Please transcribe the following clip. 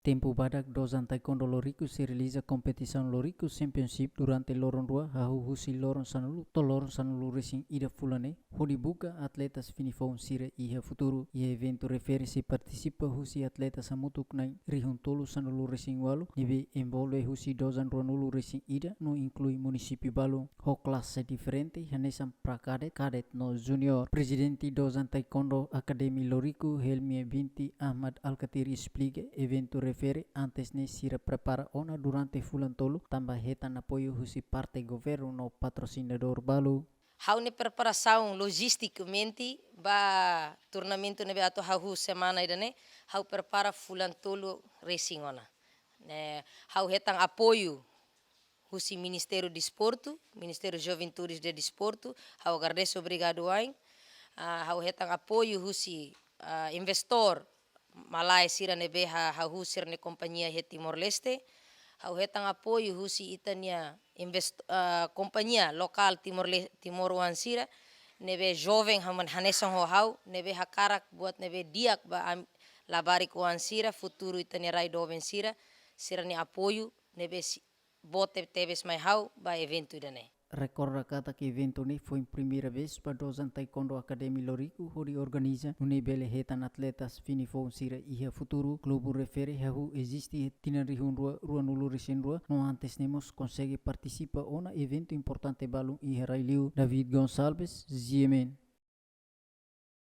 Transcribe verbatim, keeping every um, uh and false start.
Tempu badak Dozan Taekwondo Loriku sei realiza kompetisaun Loriku Championship durante loron rua, hahú husi loron sanulu to'o loron sanulu resin ida fulan ne'e, hodi buka atletas fini foun sira iha futuru. Iha eventu refere sei partisipa husi atletas hamutuk na'in rihun tolu sanulu resin ualu, ne'ebé envolve husi dozan ruanulu resin ida no inklui munisípiu balu. Ho klase diferente, hanesan pré-kadet, kadet no junior. Prezidente Dozan Taekwondo Academy Loriku, Helmi Binti Ahmad Alkatiri esplika, eventu refere antes ne'e sira prepara ona durante fulan tolu, tanba hetan apoiu husi parte governu no patrosinadór balu. Ha'u-nia preparasaun lojistikamente ba turnamentu ne'ebé atu hahú semana ida-ne'e, ha'u prepara fulan tolu resin ona. Ne'e, ha'u hetan apoiu husi Ministériu Desportu, Ministériu Juventude e Desportu, ha'u agradese, obrigadu wa'in. Ah, ha'u hetan apoiu husi, ah, investór malae sira ne'ebé ha-, hahú sira-nia kompañia iha Timor-Leste. Ha'u hetan apoiu husi ita-nia invest-, ah, kompañia lokál Timor-Le-, timoroan sira ne'ebé joven haman hanesan ho ha'u, ne'ebé hakarak buat ne'ebé di'ak ba am-, labarik-oan sira, futuru ita-nia rai doben sira, sira-nia apoiu ne'ebé si-, boot tebes mai ha'u ba eventu ida-ne'e. Rekorda katak eventu ne'e foin primeira vez ba Dozan Taekwondo Academy Loriku hodi organiza, nune'e bele hetan atletas fini foun sira iha futuru. Klubu refere hahú eziste iha tinan rihun rua ruanulu resin rua, no antes ne'e mós konsege partisipa ona eventu importante balun iha rai-li'ur. David Gonçalves, G M N.